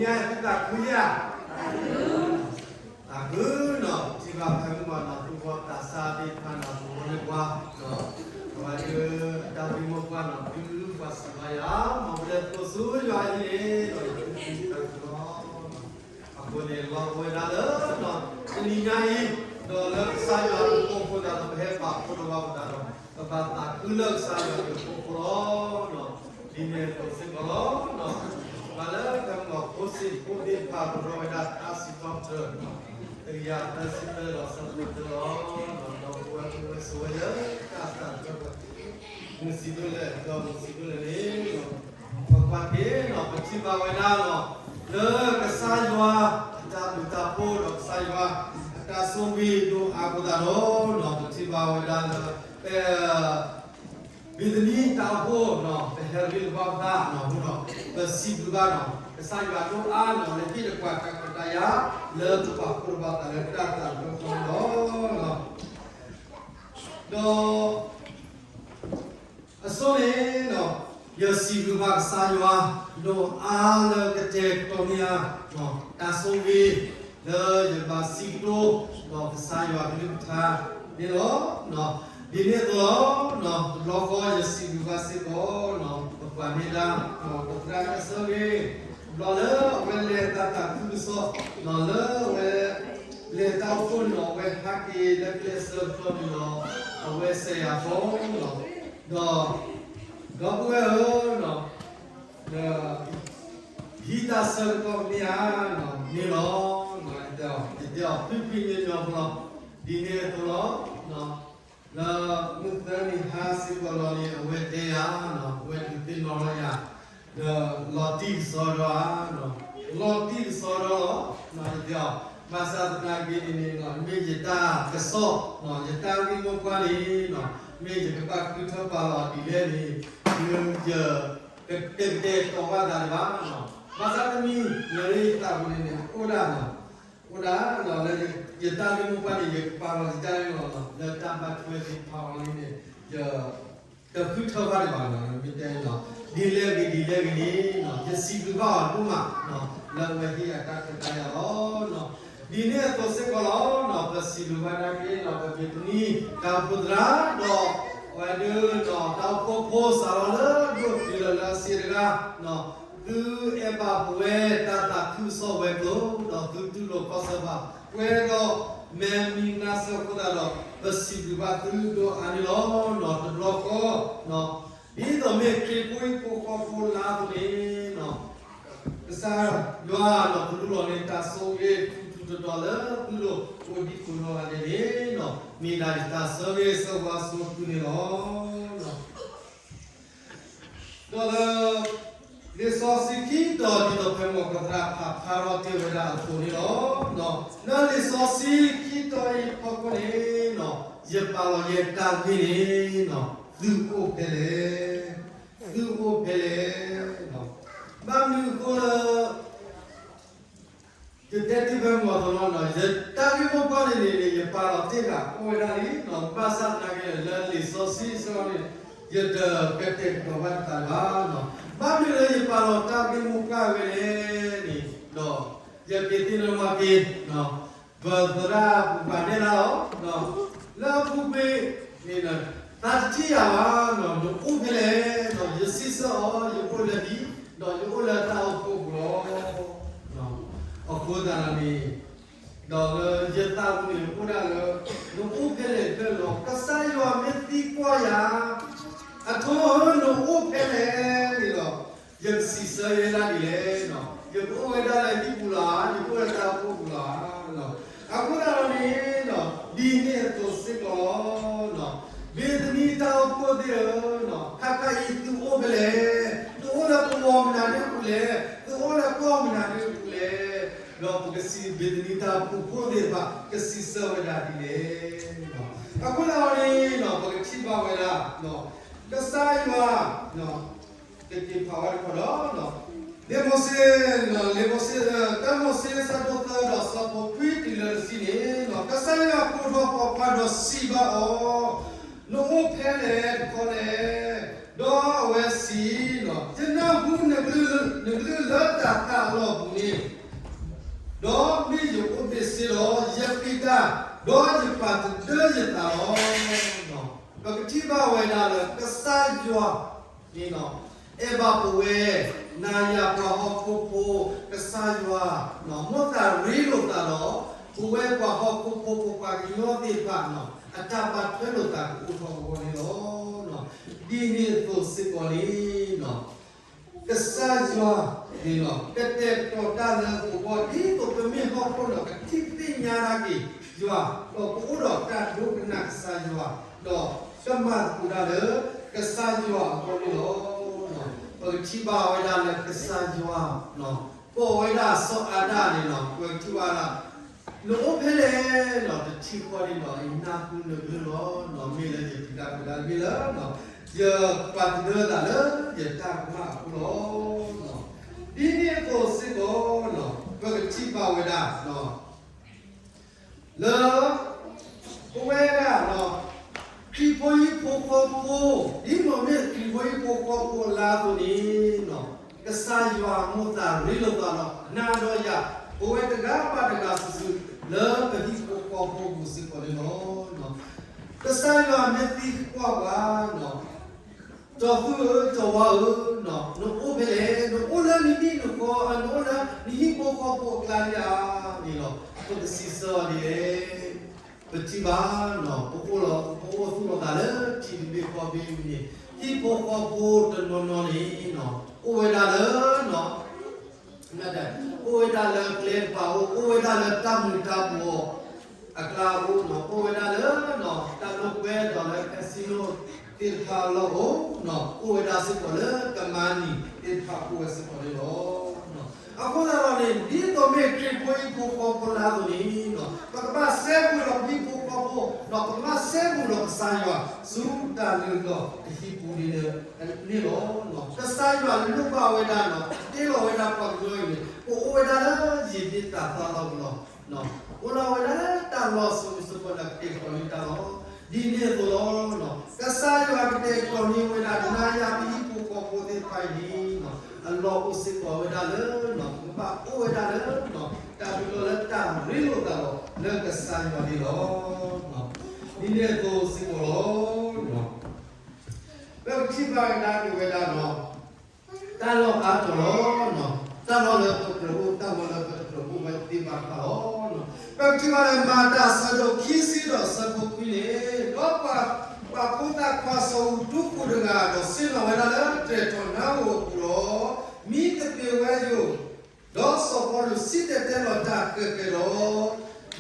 ညါသုသးခုဧါ, သးခုနီၤ, ထံၣ်ဘၣ်ဖဲမုၢ်ဘၣ်နီၤ သူၣ်ဘီၣ်သးစၢ်သ့ၣ်တဖၣ်နီၤ သူၣ်ဘီၣ်န့ၢ်ပှၤနီၤ, အဝဲဒၣ်အတၢ်ဂ့ၢ်မိၢ်ပှၢ်နီၤ ဒုးပှၤစံးဘၣ်ယၤ, မ်ပလဲၤသကိးဆူယွၤအဟံၣ်န့ၣ်ဒီး ယသူၣ်ခုသးခုလီၤ. အဃိန့ၣ် လီၤဝဲဒၣ်လၢ တနံၤညါအံၤ ဒီးလၢကစၢ်ယွၤအဘျုးအဖှိၣ်အဃိသတးဒီး ပဟဲပာ်ဖှိၣ်ထီၣ်ဘၣ်ပသးဒီး ပဘၣ်သးခုလၢကစၢ်ယွၤအဘျုးအဖှိၣ်အဃိလီၤ. ဒ်န့ၣ်အသိးစ့ၢ်ကီးလီၤ. ဘၣ်လၢတၢ်မၤဖိစ့ၣ်ဖိသ့ၣ်တဖၣ် ပဒိၣ်ဝဲဒၣ်တၢ်စံးထီၣ်ပတြၢၤ တကယၤသၢဆံသၢဒီးဆၢဖိသၢလီၤ. ဒီပုၢ်ဝဲၢ်မုၣ်ဝဲၢ်ဆိးဝဲလၢတၢ်သးတဖၣ် မုၢ်ဆံးဒိၣ်လဲၣ် ဒီးမုၢ်ဆံးဒိၣ်လဲၣ်န့ၣ် ပကွၢ်က့ၤနီၤ ပထံၣ်ဘၣ်ဝဲဒၣ်လီၤ လၢကစၢ်ယွၤအတၢ်ဘျုးတၢ်ဖှိၣ်ဒီး ကစၢ်ယွၤအတၢ်ဆိၣ်ဂ့ၤဒိၣ်အါအဃိသတးဒီး ပထံၣ်ဘၣ်ဝဲဒၣ်လၢ ပ ဘ့ၤသနံတၢ်အိၣ်ဖှိၣ်နီၤ ပဟဲရ့လိာ်ဘၣ်ပသးနီၤ အဃိဒီး ပစံးဘျုးဘၣ်နီၤ ကစၢ်ယွၤဒိၣ်အါနီၤ လၢဟ့ၣ်တပှၤတၢ်ခွဲးတၢ်ယာ် လၢပပာ်ဖှိၣ်ထီၣ်ဘၣ်သးလၢတၢ်သးတဖၣ်အဃိလီၤ. ဒီး အဆိန့ၣ်နီၤ ယစံးဘျုးဘၣ်ကစၢ်ယွၤ ဒိၣ်အါလၢကတဲာ်ကတီၤန့ၢ်ယၤ တၢ်ဆိၣ်ဂ့ၤ လၢယဘၣ်စံးကတိၤ ဒီးကစၢ်ယွၤကလုၢ်ကထါန့ၣ်လီၤ. ဒ်န့ၣ်အသိးလီၤ တဘျီဃီယစံးဘျုးဘၣ်စ့ၢ်ကီး ပပှၤမ့ၢ်ဒၣ် ပသရၣ်တၢ်ဆၢဂ့ၤ တဘျီလၢအဝဲလဲၤတၢ်သးခုကစီၣ် လၢအဝဲ လဲၤတၢ်အိၣ်ဖှိၣ်န့ၣ်ဒီး အဝဲဟးက့ၤလၢကျဲဆၢကတီၢ်န့ၣ်ဒီး အဝဲစဲးယၤဃီလီၤ. ဒီး ဒီပုၢ်ဝဲၢ်ဧၢ, ဟံးတၢ်ဆၢကတီၢ်မ့ၢ်ဧါ, မ့ၢ်လီၤ. ယတဲအီၤ ဖုဖံမ့ၢ်ညီဖိလီၤ. ဒ်န့ၣ်အသိးလီၤ. လၢမုၢ်သၢနံၤဟါစ့ၢ်ကီးလီၤန့ၣ် အဝဲတဲယၤ, အဝဲဒုးသ့ၣ်နီၣ်လီၤယၤ, ဒီးလီၤတံၢ်ကစီဒီဧါ, လီၤတံၢ်ကစီဒီလီၤ. ယတဲအီၤ ဘၣ်ဆၣ်သနာ်က့န့ၣ်န့ၣ် မ့ၢ်ယတၢ်ကစီၣ်, ယတၢ်ဂ့ၢ်မိၢ်ပှၢ်န့ၣ် မ့ၢ်ယကဘၣ်ဃုထၢပာ်လီၤဒ်လဲၣ်န့ၣ် ယကတဲာ်ကတီၤဘၣ်သးဒံးဘၣ်. ဘၣ်ဆၣ်တမံၤ ယၤလၢယသးပူၤန့ၣ်န့ၣ် အိၣ်ဒၣ် အိၣ်ဒၣ်လၢ ယတၢ်ဂ့ၢ်မိၢ်ပှၢ်န့ၣ် ယကပာ်လီၤယတၢ်ဂ့ၢ်လီၤ လၢတၢ်ဘၣ်ထွဲသ့ၣ်တဖၣ်အီၤလံန့ၣ် ယတဃုထၢဘၣ်ဒံးဘၣ်လီၤ. မ့ၢ်တဲလီၤ ဒ်လဲၣ်ဂ့ၤဒ်လဲၣ်ဂ့ၤန့ၣ် ယစံးဘျုးဘၣ်အီၤဒိၣ်မး လၢအဝဲဟ့ၣ်အတၢ်ခွဲးတၢ်ယာ်လီၤ. ဒ်န့ၣ်အသိးစ့ၢ်ကီးလီၤ ပစံးဘျုးဘၣ်ဒၣ်က့ၤ ပမ့ၢ်တနံၤ တၢ်အိၣ်ဖှိၣ်သရၣ်ဒီး အဝဲဒၣ်ဒီး တၢ်အိၣ်ဖှိၣ်ဖိစးလီၤလၢဒိၣ်တုၤလီၤလၢအစ့တဂၤ သုအဲၣ်ဘၣ်ပဝဲတၢ်သးခုကစီၣ်ဝဲၤကျိၤ ဒီးသုတူၢ်လိာ်ခီၣ်ဆၢဘၣ် ပှဲၤဒီးမဲာ်မံနါစၢၤအဃိသတးဒီး ပစံးဘျုးဘၣ်သုဒိၣ်အါန့ၣ်လီၤ. တဘျီဃီ ဒ်သိးမ့ၢ်ခရံာ်ဖိဟံၣ်ဖိဃီဖိလၢအသိးန့ၣ် ကစၢ်ယွၤဒီးကလူလီၤန့ၢ်တၢ်ဆိၣ်ဂ့ၤထူးထူးတီၤတီၤလၢသုလိၤ အိၣ်ဒံးကိးနီၢ်ဂၤဒဲးန့ၣ် မ့ၢ်ဒၣ်ယတၢ်ဆၢဂ့ၤဆၢဝါဆိသုန့ၣ်လီၤ. ဒီးလၢ လံာ်စီဆှံခံတီၤ ဒ်သိးဖဲမုၢ်ကသရၣ်ဖးဖျါထီၣ်တ့ၢ်ဝဲဒၣ်အသိးန့ၣ်လီၤ. လၢလံာ်စီဆှံခံတီၤအံၤဖီခိၣ်န့ၣ် ယပာ်လီၤယဲတၢ်ဂ့ၢ်န့ၣ် သုအိၣ်ဖဲလဲၣ်, သုအိၣ်ဖဲလဲၣ်. ဘၣ်မနုၤအဃိလၢ ယတဲတ့ၢ်ဖဲမုၢ်အသိးလီၤ. ယတၢ်ဂ့ၢ်မိၢ်ပှၢ်န့ၣ်န့ၣ် ယပာ်လီၤတ့ၢ်ဃာ်အိၣ်ဝဲဒၣ်လံ, ဘၣ်ဆၣ်သနာ်က့ လၢလံာ်စီဆှံအဆၢန့ၣ် ယတကတဲာ်ကတီၤဘၣ်တသးဘၣ်. ဘၣ်မနုၤလၢယပာ်လီၤတၢ်ဂ့ၢ်မိၢ်ပှၢ်ဝဲလဲၣ်န့ၣ်ဒီး ယက့ၤသ့ၣ်နီၣ်ဘၣ်က့ၤ ပသရၣ်ပူၤပာ်နဲၣ်လၢ လၢအပူၤကွံာ်န့ၣ် သးတထံၣ်ယၤဘၣ်, နအိၣ်ဖဲလဲၣ်, ယစံးဆၢအီၤ ယအိၣ်လၢဟံၣ် ဒီးယအိၣ်လၢတၢ်အိၣ်ဖှိၣ်ပူၤလီၤ. အဃိသတးန့ၣ် ဒီးလၢယသးပူၤန့ၣ် အိၣ်ဒၣ်လၢ နအိၣ်ဖဲလဲၣ်ဖဲလဲၣ်လီၤ. ကစၢ်ယွၤမ့ၢ်သံကွၢ်ယၤ အထိၣ်ဧၢ နအိၣ်ဖဲလဲၣ်န့ၣ်ဒီး ယကစံးဆၢယဲဒၣ်ဒ်လဲၣ်, ယကအိၣ်ဝဲဒၣ်လၢဟံၣ်ပူၤလီၤဧါ, ယကအိၣ်လၢတၢ်အိၣ်ဖှိၣ်ပူၤလီၤဧါ. အဃိသတးဒီးန့ၣ် ဒ်န့ၣ်အသိးစ့ၢ်ကီး ဘ့းသနံတၢ်အိၣ်ဖှိၣ်သ့ၣ်ဧၢ, ခါခါအံၤသုအိၣ်ဖဲလဲၣ်, သုအိၣ်လၢကဝီၤမနုၤဒ်အပူၤလဲၣ်, သုအိၣ်လၢကီၢ်မနုၤဒ်အပူၤလဲၣ်, ဒီးပကစံးဘ့းသနံတၢ်အိၣ်ဖှိၣ်သ့ၣ်တဖၣ် ကစံးဆၢဝဲဒၣ်ဒ်လဲၣ်. အဃိသတးဒီးန့ၣ် ပကထံၣ်ဘၣ်ဝဲဒၣ် ကစၢ်ယွၤ ကက့ၤဖးဝဲတခီဒီး လံာ်မိၤၡ့, လံာ်မိၤၡ့, တၢမိၤၡ့အဆၢဒိၣ်သၢဒီးအဆၢဖိခွံတုၤလၢတဆံန့ၣ် ကစၢ်ယွၤကိးထီၣ်ပိာ်ခွါဒီးစံးဘၣ်အီၤ, နအိၣ်ဖဲလဲၣ်တခီလဲၣ်. ဒီးအဝဲစံး, ယနၢ်ဟူနကလုၢ်, နကလုၢ်လၢတၢ်သးအလီၢ်ပူၤန့ၣ် ဒီးမ့ၢ်ယအိၣ်ဘ့ၣ်ဆ့ဒီး ယပျံၤတၢ်, ဒီးယပာ်တဒၢယသးလီၤ. ပကထံၣ်ဘၣ်ဝဲဒၣ်လၢကစၢ်ယွၤန့ၣ် အဲၣ်ဘၣ်ပဝဲ နၤယၤပှၤဟီၣ်ခိၣ်ဖိ, ကစၢ်ယွၤ မိၣ်သးရ့လိာ်သးဒီး ပဝဲပှၤဟီၣ်ခိၣ်ဖိ ပပှၤကညီသ့ၣ်တဖၣ် အတၢ်ဘၣ်ထွဲလိာ်သးကအိၣ်ထီၣ်အဂီၢ်န့ၣ်လီၤ. ဒ်န့ၣ်အသိးစ့ၢ်ကီးန့ၣ် ကစၢ်ယွၤန့ၣ်လီၤ ကတဲာ်ကတီၤတၢ်လၢပဂီၢ် ဒ်သိးပမ့ၢ်ဟီၣ်ခိၣ်ဒီး ကထံၣ်သ့ၣ်ညါတၢ်က့ၤယွၤ, ဒီးပအိၣ်ဒီးတၢ်ဒိကနၣ်ကစၢ်ယွၤ, ဒီးကမၤသကိးတၢ်လၢကစၢ်ယွၤအဂီၢ်န့ၣ်လီၤ. ပကထံၣ်ဘၣ်ဝဲဒၣ်လၢကစၢ်ယွၤ ကိးဝဲဒၣ်စီၤအၤဒၣ်န့ၣ်လီၤ ပကထံၣ်ဘၣ်ဒၣ် နအိၣ်ဖဲလဲၣ်လီၤ တထံၣ်ဃီန့ၣ်ဒီး ယနၢ်ဟူနကလုၢ်လီၤ. မ့ၢ်လၢယပျံၤတၢ်ဖုးတၢ်မ့ၢ်လၢ ယပာ်တဒၢသးလၢယတၢ်ကမၣ်အဃိလီၤ. ဒ်န့ၣ်အသိးစ့ၢ်ကီး ပကထံၣ်ဘၣ်ဝဲဒၣ် လၢ ပဝဲဒၣ် ခရံာ်ဖိဟံၣ်ဖိဃီဖိ ဒ်သိးမ့ၢ်ခရံာ်ဖိဟံၣ်ဖိဃီဖိအလါအသိးန့ၣ် ကစၢ်ယွၤမိၣ်သးရ့လိာ်သးဒီး နၤဒီးယၤ ပဝဲတဂၤဘၣ်တဂၤစုာ်စုာ် လၢပဟံၣ်ဖိဃီဖိအပူၤစ့ၢ်ကီးန့ၣ်လီၤ. ကစၢ်ယွၤမ့ၢ်သံကွၢ်ပှၤ ကၠီၤသူၣ်ဧၢ ကၠီၤဝါဧၢ, နအိၣ်ဖဲလဲၣ်, နအိၣ်လၢနဟံၣ်နဃီ, နအိၣ်လၢနဟံၣ်ဖိဃီဖိအကျါလံဧါန့ၣ်လီၤ. ပကစံးဆၢအီၤဒ်လဲၣ်. ပထံၣ်ဘၣ် ပအိၣ်လီၤ ပအိၣ်သူၣ်လီၤသးလၢထံတဘ့ၣ်ကီၢ်ဘ့ၣ်အံၤန့ၣ် ဟံၣ်ဖိဃီဖိတနီၤနီၤန့ၣ် အိၣ်ဝဲဒၣ်လၢ အိၣ်ဝဲဒၣ်လၢကျဲကပၤအိၣ်, အိၣ်ဝဲဒၣ်လၢတၢ်မူၤတၢ်ဘှီးအကျါအိၣ်, အိၣ်ဝဲဒၣ်လၢ တၢ်လိာ်ကွဲဒီးလၢ casino သ့ၣ်တဖၣ်အလီၢ်အိၣ်, အိၣ်ဝဲဒၣ်စ့ၢ်ကီးလၢကမၤနံၤသ့ၣ်တဖၣ်အိၣ်ဝဲစ့ၢ်ကီးန့ၣ်လီၤ. အဃိသတးဒီးန့ၣ် ဒ်သိးမ့ၢ်ခရံာ်ဖိဟံၣ်ဖိဃီဖိလၢအသိးန့ၣ် ပကဘၣ်စဲဘူးဒီးပဟံၣ်ဖိဃီဖိ ဒီးပကဘၣ်စဲဘူးဒီးကစၢ်ယွၤ ဆူတၢ်လုၢ်လီၢ်တဟံၣ်ပူၤန့ၣ်လီၤ. ကစၢ်ယွၤလိၣ်ဘၣ်ဝဲဒၣ်ဒီး တ့လီၤဝဲဒၣ်ပှၤကညီအံၤန့ၣ် ကအိၣ်ဝဲဒၣ်လၢယံာ်ဒ့ၣ်တၢ်သီလီၤပလီၢ်, အိၣ်လီၤဝဲဒၣ်လၢတၢ်လီၢ်စိၤစိၤဃီဒီးကတဲာ်ကတီၤန့ၢ်တၢ်လီၢ်, ဒ်န့ၣ်အသိးလီၤ. ကစၢ်ယွၤကတဲာ်ကတီၤန့ၢ်ဝဲဒၣ် နၤယၤပဟံၣ်ဖိဃီဖိသ့ၣ်တဖၣ်အံၤန့ၣ် အလီၢ်အိၣ်စ့ၢ်ကီးဝဲဒၣ်လၢ ပကဘၣ်အိၣ်ဝဲဒၣ်လၢ တၢ်ဒုးလီၤလၢတၢ်ရ့လိာ်သးလီၤ လၢကစၢ်ယွၤန့ၣ်လီၤ. ဒ်န့ၣ်အသိးစ့ၢ်ကီးလီၤ. ပကထံၣ်ဘၣ်ဝဲဒၣ်န့ၣ်ဝဲဒၣ်လီၤ. တၢ်လီၢ်အါတီၤလီၤ. တၢ်လီၢ်လၢပကြၢးအိၣ် တၢ်လီၢ်လၢပတကြၢးအိၣ်ဝဲသ့ၣ်တဖၣ်လီၤ. ပကထံၣ်ဘၣ်လၢမၤတၢ်အဆၢဒိၣ်ခံဆံဒီးအဆၢဖိခွံန့ၣ်, ဒီးပှၤဖိသၣ်ခွါစီၤအူတူကူးတဂၤဒီး ဆ့ၣ်နီၤဝဲဒၣ်လၢတြဲၤထီၣ်နါဧိၤအပူၤလီၤ. မံသပ့ၤဝဲယိာ် ဒီးစီၤပီလူးစံၣ်တဲၤတဲလီၤတၢ်ကဲကဲဒီး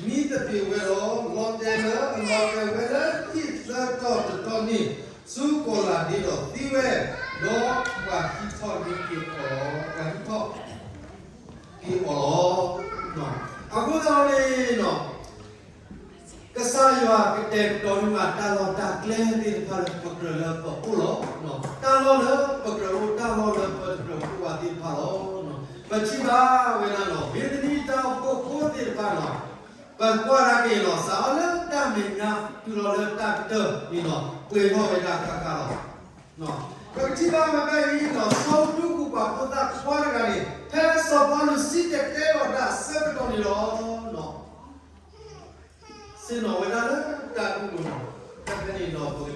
မံသပ့ၤဝဲဒီး လီၤတဲာ်လၢအလီၤတဲာ်ဝဲလၢဟံၣ်သၢတီၤတတီၤန့ၣ် ဆူကီၢ်လၢ်ဒ့ဒီးသံဝဲ, ဒီးပှၤဟံးထီၣ်န့ၢ်က့ၤအီၤလီၤ. ပှၤဟံးထီၣ်က့ၤအီၤလီၤ. အဃိသတးန့ၣ် ကစၢ်ယွၤကတဲာ်ကတီၤန့ၢ်ဘၣ်တၢ်လီၢ်တၢ်ကျဲသ့ၣ်တဖၣ်လၢပကြၢးလၢပအိၣ်လီၤ. တၢ်လီၢ်လၢပကြၢးအိၣ် တၢ်လီၢ်လၢပတကြၢးအိၣ်ဘၣ်သ့ၣ်တဖၣ်လီၤ. ပထံၣ်ဘၣ်ဝဲဒၣ်လီၤ. မ့ၢ်တနံၤတၢ်အိၣ်ဖှိၣ်ဖိသ့ၣ်တဖၣ်လီၤ. ပကွၢ်ဒၣ်က့ၤလီၤ စးအီၤလၢတၢ်မဲာ်ညါတုၤလီၤလၢတၢ်ကတၢၢ်န့ၣ်လီၤ ပှဲၤထီၣ်ဝဲဒၣ်ခါခါလီၤ. ပကထံၣ်ဘၣ်ဝဲဖဲအံၤလီၤ စီၤအူတူကူးပှၤဖိသၣ်ခွါတဂၤန့ၣ် ဖဲစီၤပီလူးစံၣ်တဲၤတဲလီၤတၢ်အဆၢကတီၢ်န့ၣ်လီၤ. ဆ့ၣ်နီၤဝဲဒၣ်လၢတၢ်အုၣ်လီၤလီၤ. တၢ်ဖဲန့ၣ်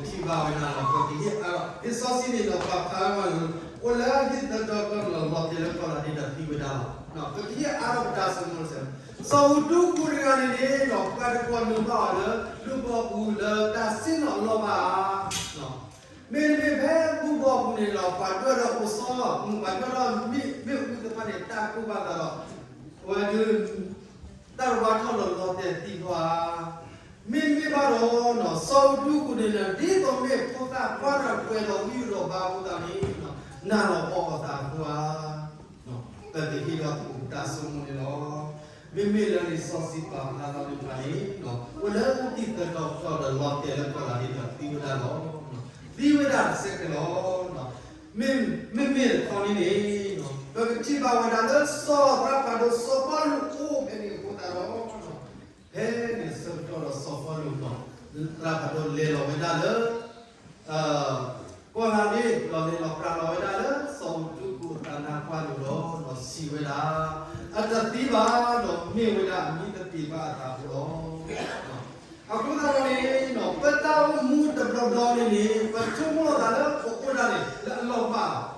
ဒီး ပကထံၣ်ဘၣ်ဝဲဒၣ်လီၤ ပကဟ့ၣ်အါထီၣ် လံာ်စီဆှံန့ၣ်ဒီး ပာ်ဖျါဝဲလၢ အိၣ်လၢဟံၣ်သၢတီၤတတီၤန့ၣ်လီၤ လီၤတဲာ်လၢကီၢ်လၢ်ဒ့ဒီးသံဝဲဒၣ်လီၤ. ပကဟ့ၣ်အါထီၣ်ပတၢ်ဆိကမိၣ်စ့ၢ် စီၤအူတူကူးတဂၤန့ၣ်န့ၣ်ဒီး ပှၤတကွီၢ်နုာ်ဘၣ်အီၤလၢ လူၢ်ဘီပူၤလၢတၢ်ဆ့ၣ်နီၤအလီၢ်ဘၣ်ဧါ. မ့တမ့ၢ်ဖဲဘူၣ်ဘီပူၤန့ၣ်ဒီး ပှၤဒွဲၣ်ဒီးအိၣ်ဆီ ပှၤဒွဲၣ်ဒီးမ့ၣ်အူသ့ၣ်တဖၣ်န့ၣ် တၢ်ကိၢ်ဘၣ်သးဒီး အဝဲဒၣ် တၢ်တဘၣ်ထီၣ်လီၤလီၤတဲာ်သံကွၢ်ဧါ. မ့တမ့ၢ်ဘၣ်ဒီး စီၤအူတူကူးန့ၣ်ဒီး ဒ်သိးမ့ၢ်ဖိသၣ်ခွါတဂၤ ပှဲၤဒီးမံဒီးဘါအဃိသတးန့ၣ် နၢ်လီၤအီၣ်အသးအဃိဧါ. ပကဟ့ၣ်ဒီးပတၢ်ဆိကမိၣ်န့ၣ်လီၤ. မ့မ့ၢ်လၢလံာ်စီဆှံပာ်ဖျါထီၣ်သ့ၣ်တဖၣ်န့ၣ် အိၣ်လၢဟံၣ်သၢတီၤတတီၤဒီး လီၤတဲာ်လၢကီၢ်လၢ်ဒ့ဒီးသံဝဲဒၣ်လီၤ. သံဝဲဒၣ်တစဲးကဲးလီၤ. မ့မ့ၢ်တခီန့ၣ်န့ၣ် ပကထံၣ်ဘၣ်ဝဲဒၣ်လၢ စီၤသရၣ်ဖးဒိၣ်စီၤပီလူးအိၣ်ဖဲန့ၣ်အဃိသတးဒီး ဖဲန့ၣ်ဆၢကတီၢ်ဒီးစီၤပီလူး သရၣ်ဖးဒိၣ်လဲၤလီၤဝဲဒၣ်လၢ ကီၢ်လၢ်ဒ့ ဒီးလဲၤလီၤပြးလီၤဝဲဒၣ်လၢ စီၤအူတူကူးအသးနါပှၢ်လိၤဒီး ဒီးစံးဝဲဒၣ်, အတသံဘၣ်ဒီး မ့ၢ်ဝဲဒၣ်အမံၤတသ့ဘၣ်အသးအဃိလီၤ. အဃိသတးဒီးန့ၣ် ပတၢ်အိၣ်မူတဘျီဘျီန့ၣ်န့ၣ် ပဆိကမိၣ်သးလၢပအိၣ်ဒၣ်န့ၣ် လၢအလီၢ်ဘၣ်လီၤ.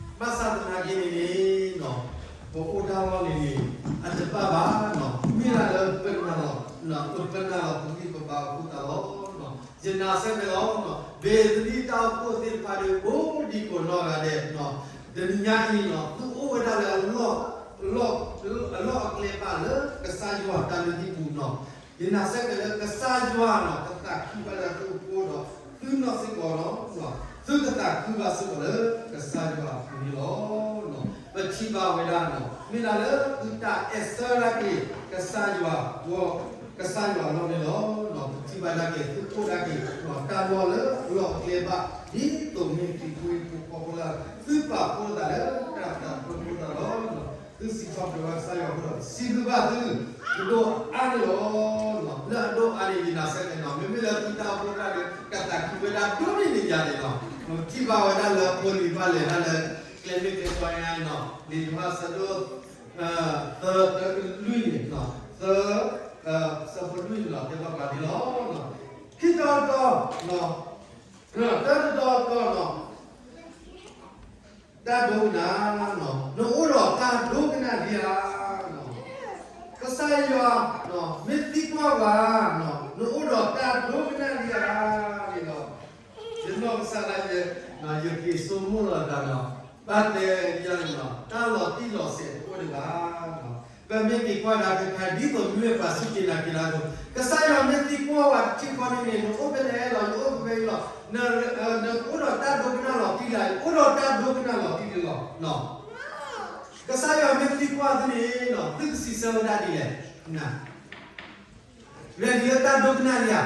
ဘၣ်ဆၣ်သနာ်က့န့ၣ်န့ၣ် ပအိၣ်တၢ်လီၢ်န့ၣ်န့ၣ် အတဘၣ်ဘၣ်လီၤ. မ့ၢ်ဒၣ်လၢပနာ်လီၤ, ပနာ်လီၤပဂံၢ်ပဘါအဃိသတးလီၤ. ယနာ်စ့ၢ်ကီးလီၤ. ဘ့ၤသနံၣ်တၢ်အိၣ်ဖှိၣ်သ့ၣ်တဖၣ်ဒီး ကိးဒံကိးနီၢ်ဂၤဒဲး တနံၤညါအံၤလီၤ သုအိၣ်ဝဲဒၣ်လၢ အလီၢ်အကျဲဘၣ်လၢကစၢ်ယွၤတၢ်လုၢ်ဟံၣ်ပူၤလီၤ. ယနာ်စ့ၢ်ကီးလၢကစၢ်ယွၤလီၤ ကသးခုဘၣ်လၢသုအိၣ်ဖှိၣ်ဒီး သုနီၢ်စ့ၢ်ကီးလီၤ. သုကသးခုဘၣ်စ့ၢ်ကီးလၢကစၢ်ယွၤအပူၤန့ၣ်လီၤ. ပထံၣ်ဘၣ်ဝဲဒၣ်လီၤ မ့ၢ်ဒၣ်လၢသုတၢ်အဲၣ်ဆၢဒၣ်က့ၤ ကစၢ်ယွၤ ကစၢ်ယွၤလီၤန့ၣ်လီၤ. ပထံၣ်ဘၣ်ဒၣ်က့ၤ သုအိၣ်ဒၣ်က့ၤ တၢ်လီၢ်လၢအလီၢ်အကျဲဘၣ် ဒ်သိးမ့ၢ်သုးဖိဖိဃီဖိလၢ သုပာ်ဖှိၣ်သးလၢတၢ်သးတဖျၢၣ်အဃိသတးလီၤ. သုစံးထီၣ်ပတြၢၤဝဲကစၢ်ယွၤအဃိဒီး စံးဘျုးဘၣ်သု ကဒိၣ်အါန့ၣ်လီၤ. လၢအဒိၣ်အါန့ၣ် ယနာ်စ့ၢ်ကီးလီၤ မ့မ့ၢ်လၢသုတၢ်အိၣ်ဖှိၣ်တဖၣ်ဒီး ကသးခုဝဲဒၣ်ဒိၣ်န့ၢ်န့ၣ်ယၤန့ၣ်လီၤ. ပထံၣ်ဘၣ်ဝဲဒၣ်လၢဖိလံၤတဖၣ်လဲၤတၢ်လၢ ကျဲမ့ၢ်ကျဲတီညါန့ၣ်လီၤ. လံာ်ယိၤဟၣ်အဆၢဒိၣ် သၢ တၢလွံၢ်န့ၣ် သၢ အဆၢဖိလွံၢ်န့ၣ်လီၤ တဲဘၣ်ပှၤဒ်လီၤ. ခံတီၤတီၤ တၢတတီၤတီၤလီၤ တၢ်ဒိကနၣ်, နအိၣ်ဒီးတၢ်ဒိကနၣ်ဒံးဧါ. ကစၢ်ယွၤ မ့ၢ်သံကွၢ်ပှၤ, နအိၣ်ဒီးတၢ်ဒိကနၣ်ဒံးဧါန့ၣ်လီၤ. ယနီၢ်ကစၢ်ဒၣ်ယဲ ယက့ၤဆိကမိၣ်လီၤတၢ်လီၤ, ဘၣ်တဲယၤန့ၣ်လီၤ တၢ်လီၤတံၢ်လီၤဆဲးတအိၣ်ဒံးဘၣ်. ပမ့ၢ်က့ၤကွၢ်ဒၣ်တခါ ဒ်သိးမ့ၢ်ပှၤစူၢ်က့ၤနာ်က့ၤတၢ်အသိး ကစၢ်ယွၤမ့ၢ်သံကွၢ်ပှၤတထံၣ်ဃီန့ၣ်န့ၣ် နအိၣ်ဖဲလဲၣ်လီၤ, ယအိၣ်ဖဲအံၤလီၤ, နအိၣ်ဒီးတၢ်ဒိကနၣ်လီၤတံၢ်လံ, အိၣ်ဒီးတၢ်ဒိကနၣ်လီၤတံၢ်လံလီၤ. ကစၢ်ယွၤမ့ၢ်သံကွၢ်သုန့ၣ် သုကစံးဆၢဝဲဒၣ်ဒ်လဲၣ်, န ready လၢတၢ်ဒိကနၣ်လံဧါ.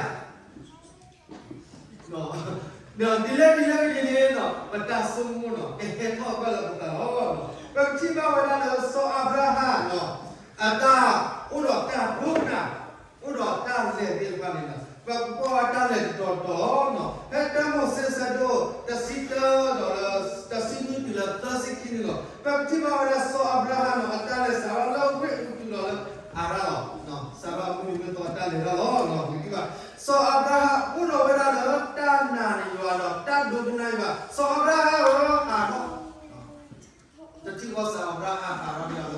ဒ်လဲၣ်ဒ်လဲၣ်ဒ်န့ၣ် ပတၢ်ဆိကမိၣ်န့ၣ် ကဟဲထီၣ်ဘၣ်လၢပသးလီၤ. ပကထံၣ်ဘၣ်ဝဲဒၣ်လၢစီၤအၤဘြၤဟၣ် အတၢ်အိၣ်ဒီးတၢ်ဒိကနၣ်, အိၣ်ဒီးတၢ်လဲၤသ့ၣ်တဖၣ်န့ၣ်လီၤ. ပကကွၢ်ဝဲတၢ်လဲၤတတီၤတီၤလီၤ. ဖဲတၢမိၤၡ့ဆၢဒိၣ်တဆံတၢဒီးလၢ တဆံနွံတုၤလၢသၢဆံခံန့ၣ်လီၤ. ပကထံၣ်ဘၣ်ဝဲဒၣ်စီၤအၤဘြၤဟၣ်န့ၣ် အတၢ်လဲၤစးထီၣ်လၢဝ့ၢ်အူတူးဒီးလၢအၤရၣ်လီၤ. စးထီၣ်မုၢ်နံၤမုၢ်သီအတၢ်လဲၤတၢ်လီၤ. ပကထံၣ်ဘၣ် စီၤအၤဘြၤဟၣ်အိၣ်ဒီးဝဲဒၣ်လၢတၢ်နာ်န့ၣ်ယွၤဒီး တၢ်ဒိကနၣ်ယွၤ, စီၤအၤဘြၤဟၣ်ဧၢ ဟးထီၣ် တထံၣ်ဃီစီၤအၤဘြၤဟၣ်ဟးထီၣ်ဒီးအဝဲကွံာ်လီၤ လဲၤလီ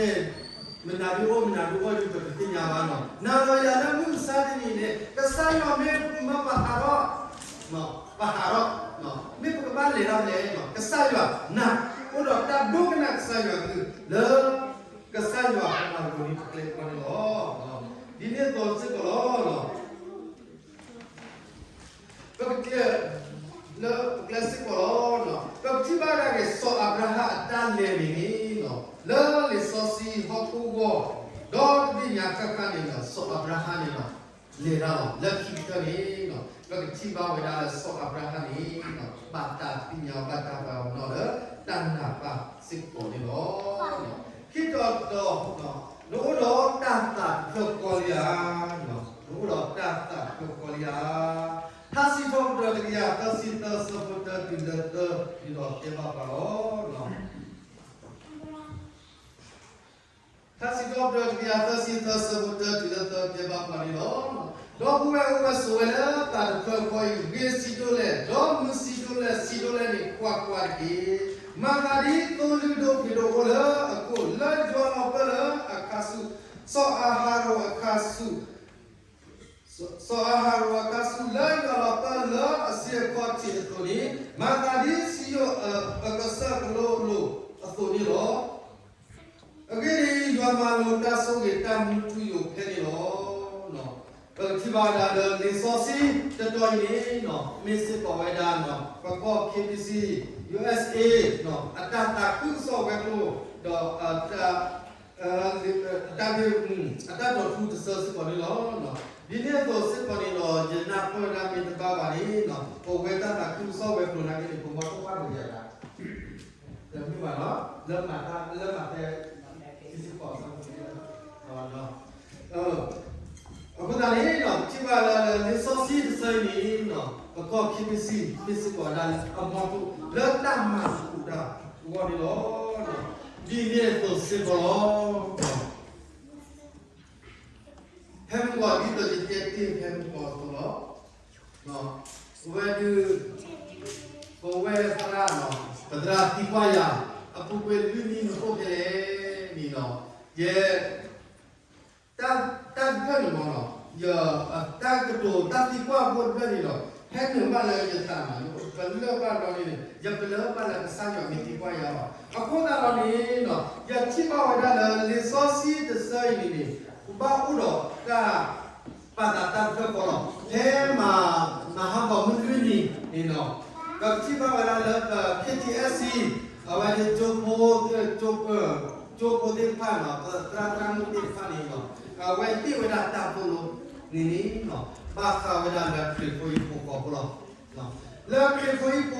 ၤ. မ့ၢ် မနုၤဒုးအိၣ် မနုၤဒုးအိၣ်ဒုး ပတသ့ၣ်ညါဘၣ်လီၤ. နာ်ဒီးယၤလၢမုၢ်မဆါတနံၤန့ၣ် ကစၢ်ယွၤမ့ၢ်မၢပဟးထီၣ်, ပဟးထီၣ်, မ့ၢ်ပကဘၣ်လဲၤတၢ်ဖဲလဲၣ်, ကစၢ်ယွၤနာ်, အိၣ်ဒီးတၢ်ဒိကနၣ်ကစၢ်ယွၤအဂ့ၢ် လၢ ကစၢ်ယွၤအတၢ်မၤလိာ်န့ၣ် ပကျဲကီန့ၣ်လီၤ. ဒ်န့ၣ်အသိးစ့ၢ်ကီးလီၤ. ပကတဲ လၢပကျဲစ့ၢ်ကီးလီၤ. ပကထံၣ်ဘၣ်ဒၣ်က့ၤ စီၤအၤဘြၤဟၣ်အတၢ်လဲၤန့ၣ်န့ၣ် လၢလံာ်စီဆှံဟီၣ်ခိၣ်ဂီၢ် ဒီတဘ့ၣ်ညါဃၣ်ဃၣ်န့ၣ်လီၤ. စီၤအၤဘြၤဟၣ်န့ၣ်လီၤ လဲၤတၢ်လီၤ. လၢခံကတၢၢ်န့ၣ် ပကထံၣ်ဘၣ်ဝဲဒၣ်လၢစီၤအၤဘြၤဟၣ်န့ၣ် ဘၣ်တၢ်သ့ၣ်ညါဘၣ်တၢ်ပာ်ပနီၣ်လၢ တၢ်နာ်ပၢ်စ့ၢ်ကီးန့ၣ်လီၤ. ခံတီၤတီၤ နအိၣ်ဒီးတၢ်သးတဖျၢၣ်ဃီလံဧါ. နအိၣ်ဒီးတၢ်သးတဖျၢၣ်ဃီလံဧါ. ထါစံးထီၣ်ပတြၢၤတကယၤသၢဆံသၢ ဆၢဖိတၢတုၤလၢသၢန့ၣ်ဒီးတဲဘၣ်ပှၤလီၤ. ထါစံးထီၣ်ပတြၢၤတကယၤသၢဆံသၢ ဆၢဖိတၢတုၤလၢသၢတဲဘၣ်ပှၤန့ၣ်လီၤ. ဒီပုၢ်ဝဲၢ်အိၣ်ဝဲဆိးဝဲလၢသးတဖျၢၣ်ဃီအံၤ ဂ့ၤဆံးဒိၣ်လဲၣ်, ဒီးမုာ်ဆံးဒိၣ်လဲၣ်, ဆံးဒိၣ်လဲၣ်န့ၣ် ကွၢ်ကွၢ်တက့ၢ်. မၤသးဒ်သိလ့ၣ်ဒိၣ်ပှ့ၤဒိၣ်အိၣ်လၢအခိၣ် လၢယွၤလီၤပၢၢ်လၢအခါဆူၣ်, စီၤအၤဟရိၣ်အခါဆူၣ် စီၤအၤဟရိၣ်အခါဆူၣ် လၢယွၤလီၤပၢၢ်လၢအဆံးအခီၣ်ထံးအသိးန့ၣ်, မၤသးဒ်စံယိၣ်အကစၢၢ်ကလိလိာ်အသိးန့ၣ်လီၤ. အဂ့ၢ်ဒ်အံၤ, ယွၤမၤလိာ်တၢ်ဆိၣ်ဂ့ၤတၢ်မူထူယိာ်ဖဲန့ၣ်လီၤ. ပကထံၣ်ဘၣ်ဝဲဒၣ်လၢလံာ်စီဆှံတတီၤအံၤန့ၣ် မ့ၢ်စ့ၢ်ကီးဝဲဒၣ် ပကီၢ် KBC USA အတၢ်သးခုကစီၣ်ဝဲၤကျိၤ ဒီး တၢ်ဂ့ၢ်မူ အတၢ်ဒိးထူတစၢစ့ၢ်ကီးန့ၣ်လီၤ. ဒ်န့ၣ်အသိးစ့ၢ်ကီးန့ၣ်ဒီး ယနၢ်ပၢၢ်ဝဲဒၣ်မ့ၢ်တဘၣ်ဘၣ်န့ၣ် ပဝဲတၢ်သးခုကစီၣ်ဝဲၤကျိၤနာ်က့န့ၣ် ပမီထိၣ်ဘၣ်ပယၤဒၣ် တမ့ၢ်ဘၣ်နီၤ လၢမၤတၢ် လၢမၤသဲ စ့ၢ်ကီး အဃိသတးန့ၣ် ပထံၣ်ဘၣ်လၢလံာ်စီဆှံတဆၢအံၤန့ၣ် ပကီၢ် KBC မ့ၢ်စ့ၢ်ကီးဝဲဒၣ်လၢအမီထိၣ် လၢတၢ်မၤသကိးတၢ်အဂီၢ်န့ၣ်လီၤ. ဒ်န့ၣ်အသိးစ့ၢ်ကီးလီၤ. ဖဲမုၢ်ဂီၤဒ်သိးယတဲတ့ၢ်ဖဲမုၢ်ဂီၤအသိးလီၤ. အဝဲဒုး ပဝဲသရၣ်လီၤ ပသရၣ်သံကွၢ်ယၤ အပူၤကွံာ်လွံၢ်နံၣ်န့ၣ်အိၣ်ဖဲလဲၣ်န့ၣ်လီၤ. ယဲ တၢ် တၢ်တဖျၢၣ်န့ၣ်မ့ၢ်လီၤ ယ တၢ်ကတိၤတၢ်သံကွၢ်ဖိတဖျၢၣ်န့ၣ်လီၤ ဟဲနုာ်ဘၣ်လၢယသးန့ၣ်လီၤ ပလၢၢ်ဘၣ်ဒီးန့ၣ် ယပလၢၢ်ဘၣ်လၢကစၢ်ယွၤမ့ၢ်သံကွၢ်ယၤလီၤ. အဃိသတးဒီးန့ၣ်လီၤ ယထံၣ်ဘၣ်ဝဲဒၣ်လၢလံာ်စီဆှံတဆၢအံၤန့ၣ်န့ၣ် ပဘၣ်အိၣ်ဒီးတၢ် ပာ်သးတၢ်တဖျၢၣ်ဃီလီၤ. ဖဲမၤ မၤဟးဂီၤမုၢ်လွံၢ်နံၤန့ၣ်လီၤ ပထံၣ်ဘၣ်ဝဲဒၣ်လၢ K T S C အဝဲဒၣ်ကၠိဖိ ကၠိဖိသ့ၣ်တဖၣ်န့ၣ်လီၤ ပသရၣ်သရၣ်မုၣ်သ့ၣ်တဖၣ်န့ၣ်လီၤ အဝဲဟ့ၣ်ဝဲဒၣ်တၢ်သိၣ်လိန့ၣ်န့ၣ်လီၤ ဘၣ်ဃးဝဲဒၣ်လၢခရံာ်ဖိဟံၣ်ဖိဃီဖိလီၤ. လၢခရံာ်ဖိဟံၣ်ဖိဃီဖိအ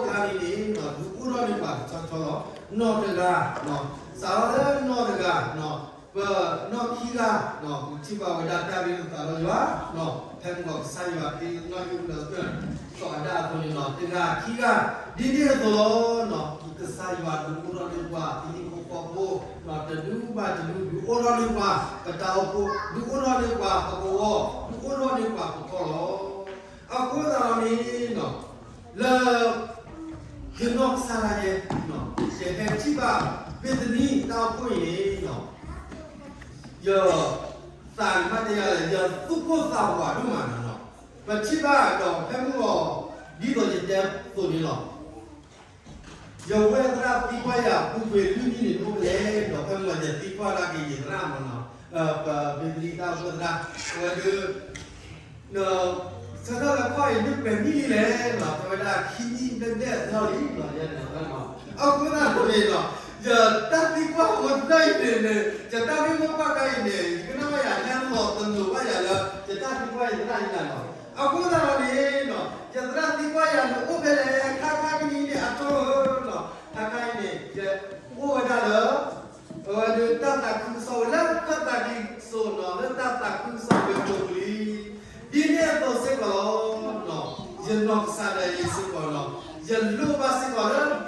ကျါန့ၣ်န့ၣ်လီၤ ဒုးအိၣ်ထီၣ်န့ၢ်ပှၤတဆီဆီလီၤ. နီၢ်တဂၤ စးထီၣ်လၢနီၢ်တဂၤ ပနီၢ်ခံဂၤ ပထံၣ်ဘၣ်ဝဲဒၣ်တၢ်ရ့လိာ်သးဒီးယွၤ ဖဲမုၢ်ဂီၤကစၢ်ယွၤက့ၤနီၣ်ယုၢ်လၢ စီၤအၤဒၣ်အသိးန့ၣ်လီၤ တဂၤခံဂၤ ဒ်န့ၣ်အသိးလီၤ. ကစၢ်ယွၤဒုးအိၣ်ထီၣ်န့ၢ်ပှၤ ပဟံၣ်ဖိဃီဖိ တဒူဘၣ်တဒူ ဒုးအိၣ်ထီၣ်န့ၢ်ပှၤ ပတၢ်အိၣ်ဖှိၣ် ဒုးအိၣ်ထီၣ်န့ၢ်ပှၤ ပကဝီၤ ဒုးအိၣ်ထီၣ်န့ၢ်ပှၤ ပကီၢ်လီၤ. အဃိသတးဒီးန့ၣ် လၢ ယနီၢ်ကစၢ်ဒၣ်ယဲ ယဟဲထံၣ်ဘၣ် ဘ့ၤသနံတၢ်အိၣ်ဖှိၣ်အံၤန့ၣ် ယ သးမၤတယၤလဲၣ် ယသူၣ်ကိၢ်သးဝးဒိၣ်မးန့ၣ်လီၤ. ပထံၣ်ဘၣ်ဒီးဖဲမုၢ်ဂီၤ ဒ်သိးယတဲအသိးန့ၣ်လီၤ. ယဝဲသရၣ်သံကွၢ်ယၤ ပူၤကွံာ်လွံၢ်နံၣ်န့ၣ်အိၣ်ဖဲလဲၣ် ဒီးဖဲမုၢ်ဂီၤယသံကွၢ်ဒၣ်က့ၤယသရၣ်မ့ၢ်နီၤ ပဘ့ၤသနံတၢ်အိၣ်ဖှိၣ်သရၣ် အဝဲဒၣ် ဆၢထၢၣ်လၢခီၣ်အံၤမ့ၢ်ပှဲၤနံၣ်လံလဲၣ်နီၤ တဲဝဲဒၣ်ခံနံၣ်ဘျဲၣ်ဘျဲၣ်အထီၣ်လံနီၤ ယဲန့ၣ်နီၤ အဃိသတးန့ၣ်နီၤ ယတၢ်သံကွၢ်ဖိတဖျၢၣ်အံၤန့ၣ်န့ၣ် ယတၢ်မ့ၢ်မိၢ်ပှၢ်တၢ်အံၤန့ၣ် ယကနၣ်ဘၣ်ယၤလၢလီၤတလိၤဘၣ်ယၤလၢ ယတၢ်သံကွၢ်ယသရၣ်အံၤလီၤ. အဃိသတးဒီးန့ၣ်နီၤ ယသရၣ်သံကွၢ်ယၤန့ၣ်အိၣ်ဖဲလဲၣ် ခါခါကနံၤန့ၣ်အထီၣ်ဧၢနီၤ ခါခါအံၤန့ၣ် ယအိၣ်ဝဲဒၣ်လၢ အဝဲဒၣ်တၢ်သးခုကစီၣ်ဝဲလၢခၢၣ်သးကလံၤစိးနီၤ လၢတၢ်သးခုကစီၣ်ဝဲပူၤကွံာ်လံ. ဒ်န့ၣ်အသိးစ့ၢ်ကီးလီၤ. ယနီၢ်ကစၢ်ဒၣ်ယဲစ့ၢ်ကီးနီၤ ယလိၣ်ဘၣ်စ့ၢ်ကီးလၢ ဘ့ၤသနံတၢ်အိၣ်ဖှိၣ်ဖိသ့ၣ်တဖၣ်အံၤနီၤ ကမၤသ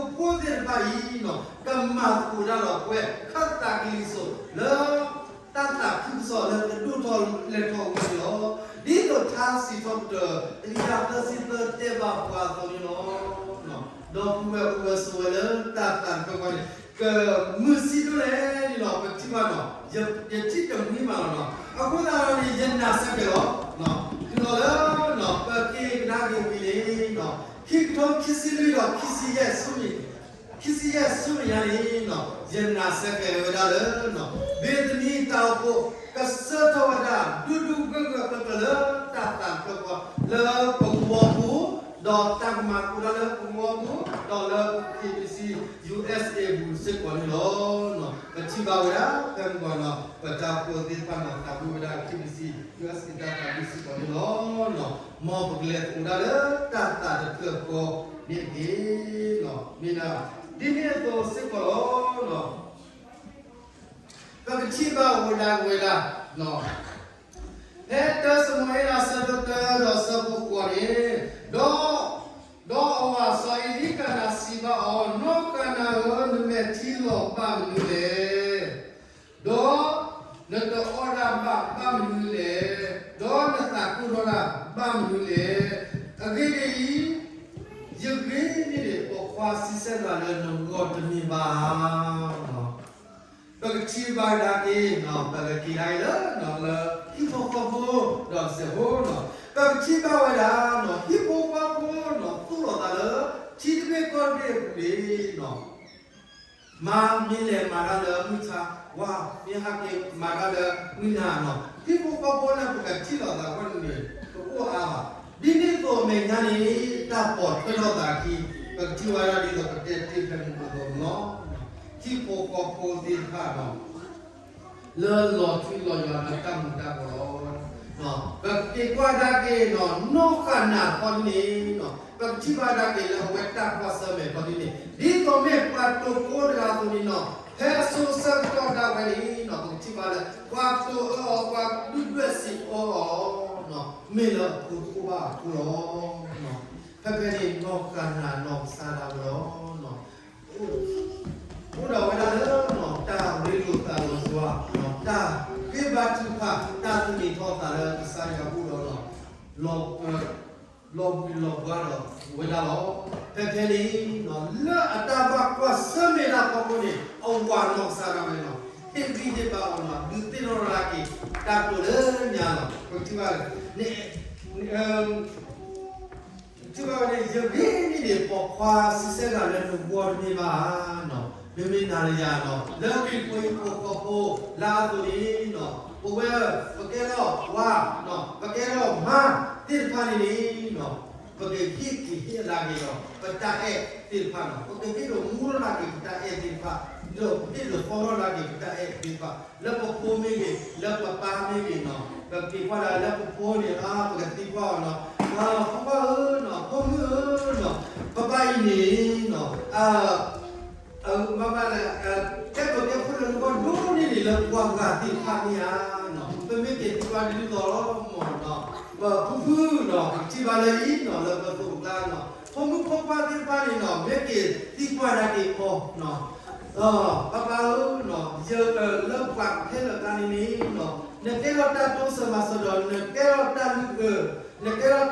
ကိးတၢ်ဒီးပဝဲခၢၣ်သးကလံၤစိးလၢ တၢ်သးခုကစီၣ်လၢကဒိၣ်ထီၣ်လဲၢ်ထီၣ်ဝဲန့ၣ်လီၤ. ဒ်သိးထါစံးထီၣ်ပတြၢၤ တကယၤသၢဆံသၢတဲဘၣ်ပှၤအသိးန့ၣ်လီၤ. ဒီပုၢ်ဝဲၢ်အိၣ်ဝဲဆိးဝဲလၢတၢ်သးတဖျၢၣ်ဃီန့ၣ် ကမုာ်ဆံးဒိၣ်လဲၣ်န့ၣ်လီၤ. ပထံၣ်ဘၣ်နီၤ ယထံၣ်တမှံမးလီၤနီၤ. အဃိသတးဒီးန့ၣ် ယနာ်စ့ၢ်ကီးလီၤ. တုၤလီၤလၢ ပက့ၤကဒါက့ၤဝံၤန့ၣ် ခံကထိခံဆံလွံၢ်ဒီး ခံဆံယဲၢ်ဆူ ခံဆံယဲၢ်ဆူမဲာ်ညါန့ၣ် ယနာ်စ့ၢ်ကီးဝဲဒၣ်လၢ ဘ့ၤသနံတၢ်အိၣ်ဖှိၣ် ကဆှၢထီၣ်ဝဲဒၣ် ဒူဒူဂၢၢ်ဂၢၢ်ကျၢၤကျၢၤလၢတၢ်သးတဖျၢၣ်ဃီ လၢပကဝီၤပူၤ ဒီးတၢ်ကမၤသကိးတၢ်လၢပကဝီၤပူၤ ဒီးလၢ K B C U S A ပူၤစ့ၢ်ကီးန့ၣ်လီၤ. ပထံၣ်ဘၣ်ဝဲဒၣ် ဖဲမုၢ်ဂီၤနီၤ ပတၢ်အိၣ်ဖှိၣ်သ့ၣ်တဖၣ်နီၤ သးဝံၣ်ဝဲဒၣ် K B C U S A တၢ်သးဝံၣ်စ့ၢ်ကီးန့ၣ်လီၤ. မ်ပကလဲၤသကိးဒၣ်လၢတၢ်သးတဖျၢၣ်ဃီန့ၣ်တက့ၢ်. မ့ၢ်ဒၣ် ဒ်န့ၣ်အသိးစ့ၢ်ကီးလီၤ. ပကထံၣ်ဘၣ်ဝဲဒၣ်ဝဲဒၣ် ဖဲတၢစမူၤအ့လး အဆၢဒိၣ်တၢ ဒီးအဆၢဖိဃိးန့ၣ်, ဒီး ဒီးအဝၤစီၤအ့လံကၤနၤစံးဘၣ်အီၤ, နီၢ်ကၤနၤဧၢ, နမဲာ်ထံလီၤဘၣ်မနုၤလဲၣ်, ဒီးနတအီၣ်ဒၣ်ဘၣ်ဘၣ်မနုၤလဲၣ်, ဒီးနသးကိၢ်ထီၣ်ဒၣ်ဘၣ်မနုၤလဲၣ်. အဂ့ၢ်ဒ်အံၤ, ယဂ့ၤန့ၢ်ဒံးပိာ်ခွါ ဆံဆဲၣ်သးလၢနဂီၢ်တမ့ၢ်ဘၣ်ဧါ. ပကထံၣ်ဘၣ်ဒၣ်က့ၤ ပကက့ၤဒၣ်အံၤလၢ လၢဟံၣ်ဖိဃီဖိ ဒီးစဲးဖိနီၤ, ပကထံၣ်ဘၣ်ဝဲဒၣ် ဟံၣ်ဖိဃီဖိနီၤ သူၣ်လီၤသးလၢ ထံတဘ့ၣ်ကီၢ်တဘ့ၣ်အပူၤန့ၣ်နီၤ, မါမ့ၢ်လဲၤမၤတၢ်လၢမုၢ်ဆါ, ဝၤမ့ၢ်ဟးက့ၤမၤတၢ်လၢမုၢ်နၤနီၤ, ဟံၣ်ဖိဃီဖိလၢပကထံၣ်လီၤသးဝဲန့ၣ် တအိၣ်အါဘၣ်. ဒ်န့ၣ်အသိးအမဲာ်ညါန့ၣ် တၢ်ပိာ်ထွဲထီၣ်သးအခံ ပကထံၣ်ဝဲဒၣ်ဒ်သိးပတဲတ့ၢ်ဖဲမုၢ်ကီၢ်သိးန့ၣ်လီၤ. ဟံၣ်ဖိဃီဖိသ့ၣ်တဖၣ်နီၤ လၢလီၤထူလီၤယွၤလၢတၢ်မူၤတၢ်ဘှီးလီၤ. ပက့ၤကွၢ်ဒၣ်က့ၤနီၤ နီၢ်ကၤနၤခီဒ်န့ၣ်နီၤ, ပကထံၣ်ဘၣ်ဒၣ်က့ၤလၢအဝဲတၢ်ကွၢ်ဆၢၣ်မဲာ်ခီဒ်န့ၣ် ဒ်သိးမ့ၢ်ပှၤတိာ်ကိးတဂၤအသိးန့ၣ်နီၤ, ဖဲအဆိအဆၢကတီၢ်ဒၣ်ဝဲန့ၣ်နီၤ ပကထံၣ်ဘၣ်လၢ ပှၤတိာ်အၢအီၤ ပှၤဒုၣ်ဒွဲၣ်စံးအၢအီၤနီၤ, မ့ၢ်လၢအဖိတအိၣ်ဘၣ်အဃိလီၤ. ဖဲဖဲန့ၣ် နီၢ်ကၤနၤနီၢ်ကစၢ်ဒၣ်ဝဲလီၤ. အိၣ် န့ၣ် လၢအတၢ်ဘၣ်ကွၢ်ဆၢၣ်မဲာ်တၢ်ဖီခိၣ်န့ၣ် အဝၤနီၢ်ကစၢ်ဒၣ်ဝဲလီၤ. ဟ့ၣ်ဂံၢ်ဟ့ၣ်ဘါအီၤလီၤ. ဒုးသ့ၣ်နီၣ်ထီၣ်က့ၤ တၢ်တိာ်လၢညါလီၤ. ပထံၣ်ဘၣ်န့ၣ် ထံၣ်ဘၣ်ဝဲန့ၣ် ယဂ့ၤန့ၢ်န့ၣ် ပိာ်ခွါဆံဆဲဂၤလၢနဂီၢ်တမ့ၢ်ဘၣ်ဧါနီၤ, မ့မ့ၢ်နၤလၢယၤနီၤ, လၢခရံာ်ဖိဟံၣ်ဖိဃီဖိလၢအသိးန့ၣ်နီၤ, ပဝဲ ပကဲထီၣ်ဝါနီၤ, ပကဲထီၣ်မါသ့ၣ်တဖၣ်န့ၣ်န့ၣ်နီၤ, ပကဟ့ၣ်က့ၤဟ့ၣ်အလၤက့ၤဒီး ပတၢ်အဲၣ်သ့ၣ်တဖၣ်နီၤ, ပကဟ့ၣ်ဒိးမူထီၣ်လၤက့ၤပတၢ်အဲၣ်သ့ၣ်တဖၣ်, ဒီးပဟ့ၣ်ဒိးသီထီၣ်လၤက့ၤပတၢ်အဲၣ်သ့ၣ်တဖၣ် လၢပဖိမ့ၢ်ဂ့ၤ, လၢပပၢ်မ့ၢ်ဂ့ၤနီၤ, ပက့ၤကွၢ်ဒၣ်လၢပဖိန့ၣ် ပကသံကွၢ်အီၤနီၤ, ဖိခွါဧၢနီၤ, ဖိမုၣ်ဧၢနီၤ, ပပၢ်အံၤန့ၣ်နီၤ, အ မ့ၢ်ဘၣ်လၢ ကဲဘျုးကဲဖှိၣ်လၢနဂီၢ်ဒိၣ်န့ၢ်န့ၣ် လၢပှၤဂၤသ့ၣ်တဖၣ်မ့ၢ်ဧါနီၤ, ပမ့ၢ်က့ၤသံကွၢ်ဒ်သိးလီၤမၢ်နီၤ, ပဖုဖုနီၤ, ပထံၣ်ဘၣ်လၢအံၤနီၤ, လၢပသိးပကျါနီၤ, ဖိမုၣ်ဖိခွါသ့ၣ်တဖၣ်န့ၣ်နီၤ, မ့ၢ်က့ၤသံကွၢ်ဒၣ်က့ၤအီၤနီၤ, ပၢ်ပၢ်ဧၢနီၤ, ယလၢပှၤခဲလၢာ်ကျါန့ၣ်န့ၣ်နီၤ, နကဲထီၣ်တၢ်တိစၢၤမၤစၢၤဒီး နကဲထီၣ်တၢ်လုၢ်အၢ, နကဲထီၣ်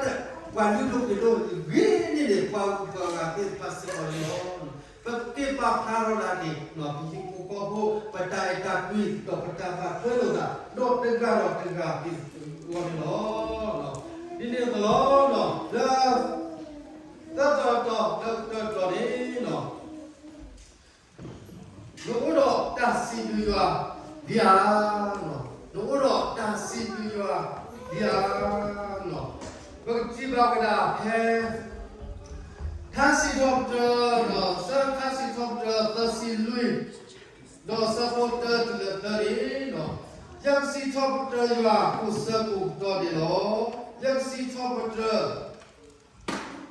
ပှၤလုၢ်ဒိၣ်ပှ့ၤဒိၣ်ဂ့ၤန့ၢ်န့ၣ် ပှၤဂၤသ့ၣ်တဖၣ်စ့ၢ်ကီးန့ၣ်လီၤ. ပက့ၤပာ်ဖျါထီၣ်ဒၣ်က့ၤနီၤ, ပဟံၣ်ဖိဃီဖိ ပတၢ်အဲၣ်တၢ်ကွံ ဒီးပတၢ်ဘၣ်ထွဲလိာ်သး ဒီးတဂၤဒီးတဂၤသ့ၣ်တဖၣ်န့ၣ်လီၤ. ဒ်န့ၣ်အသိးလီၤ, လၢ သၢတီၤတီၤ လၢကတၢၢ်တီၤန့ၣ်နီၤ, နအိၣ်ဒီးတၢ်စံးဘျုးယွၤဒ်ဧါ, နအိၣ်ဒီးတၢ်စံးဘျုးယွၤဒ်ဧါနီၤ, ပကထံၣ်ဘၣ်ဝဲဒၣ်ဖဲ ထါစံးထီၣ်ပတြၢၤ, ဆၢထါစံးထီၣ်ပတြၢၤ သၢဆံလွံၢ်, ဒီးဆၢဖိတၢတုၤလၢသၢန့ၣ်, ယကစံးထီၣ်ပတြၢၤယွၤကိးဆၢကိးကတီၢ်န့ၣ်လီၤ. ယကစံးထီၣ်ပတြၢၤ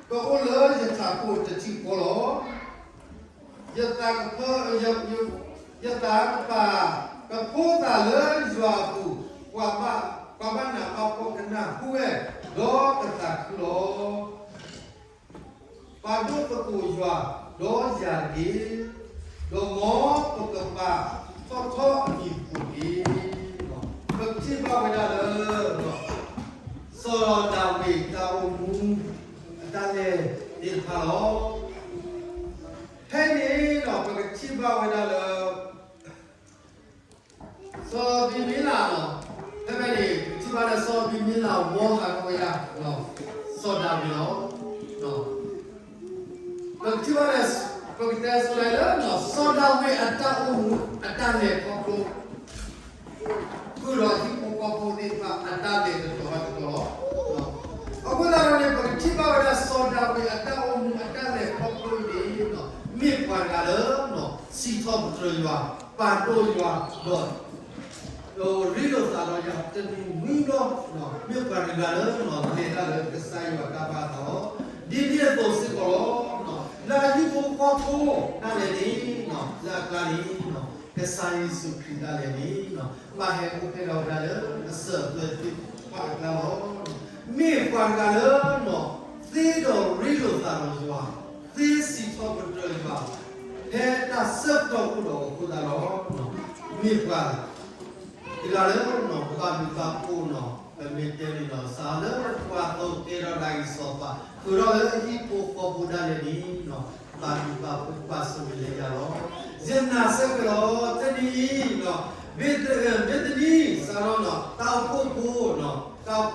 ကအိၣ်လၢယထးခိၣ်တထံၣ်ဃီလီၤ. ယသးကဖၢ, ယသးကပာ်ကဖိသၣ်လၢယွၤအပူၤ, ပှၤဘၣ်နးဘၣ်ဖှီၣ်ကနၢ်ဟူဝဲ, ဒီးကသးခုလီၤ. ပာ်ဒိၣ်သကိးယွၤဒီးယၤတက့ၢ်, ဒီးမ်ပကပာ်ထီၣ်ထီအမံၤအဃိတက့ၢ်. ပထံၣ်ဘၣ်ဝဲဒၣ်လၢ စီၤဒၤဝံးတၢ်အိၣ်မူအတၢ်လဲၤသ့ၣ်တဖၣ်လီၤ. ဖဲအံၤန့ၣ်ဒီး ပကထံၣ်ဘၣ်ဝဲဒၣ်လၢ စီၤအဘံမ့လးနီၤ, ဖဲဖဲန့ၣ် ပထံၣ်ဘၣ်လၢစီၤအဘံမ့လးဝီဟးထီၣ်ဝဲဒၣ် စီၤဒၤဝံးလီၤ. ပကထံၣ်ဘၣ်လၢ ပကတဲဆိလၢ စီၤဒၤဝံးအတၢ်အိၣ်မူအတၢ်လဲၤခီဖျိ ဃုာ်ဒီးဟံၣ်ဖိဃီဖိသ့ၣ်တဖၣ်အတၢ်လဲၤတတီၤဘၣ်တတီၤလီၤ. အဃိသတးဒီးန့ၣ် ပကထံၣ်ဘၣ်ဝဲဒၣ်စီၤဒၤဝံးအတၢ်အိၣ်မူအတၢ်လဲၤခီဖျိအံၤန့ၣ် မ့ၢ်ပှၤတဂၤလၢ စံးထီၣ်ပတြၢၤယွၤ, ပာ်ဒိၣ်ယွၤ, ဒီး ဒီးရ့လိာ်သးဒီးယွၤတနံၤနွံဘျီ, မ့ၢ်ပှၤတဂၤလၢ လဲၤတၢ်လၢကစၢ်ယွၤတၢ်ဘၣ်အသးလီၤ. ဒ်န့ၣ်အသိးစ့ၢ်ကီးလီၤ. လၢအဟံၣ်ဖိဃီဖိဒၣ်လဲာ်န့ၣ်, လၢအကျါန့ၣ် ကစၢ်ယ့ၣ်ၡူးခရံာ်ဒၣ်လဲာ်န့ၣ် ဘၣ်ဟဲအိၣ်ဖျဲၣ်ထီၣ်ဝဲဒၣ်လၢအစၢၤအသွဲၣ်သ့ၣ်တဖၣ်အကျါလီၤ. မ့ၢ်ပှၤတဂၤလၢ သ့ဒီးရ့လိာ်သးဒီးယွၤ, သ့စံးထီၣ်ပတြၢၤယွၤ, ဖဲတၢ်ဆၢကတီၢ်အိၣ်ဒီးအဃိသတးဒီး မ့ၢ်ပှၤတဂၤလၢ ပဘၣ်မုာ်ဘၣ်ဖှိၣ်နီၤ, ပမ့ၢ်တဲန့ၣ်ဒီး စးလၢပှၤသိးကဲထီၣ်ဒၣ်အံၤစီၤပၤ ဃုာ်ထီၣ်လၢဟံၣ်ဖိဃီဖိဒၣ်လဲာ်န့ၣ် ဘၣ်မုာ်ဘၣ်ဖှိၣ်ဘၣ်ဆိၣ်ဂ့ၤလၢယၤလီၤ. ယနာ်စ့ၢ်ကီးလီၤ တနံၤအံၤ မ့ၢ်တနံၤစးထီၣ်နီၤ တၢ်အိၣ်ဖှိၣ်ဖိနီၤ, တၢ်အိၣ်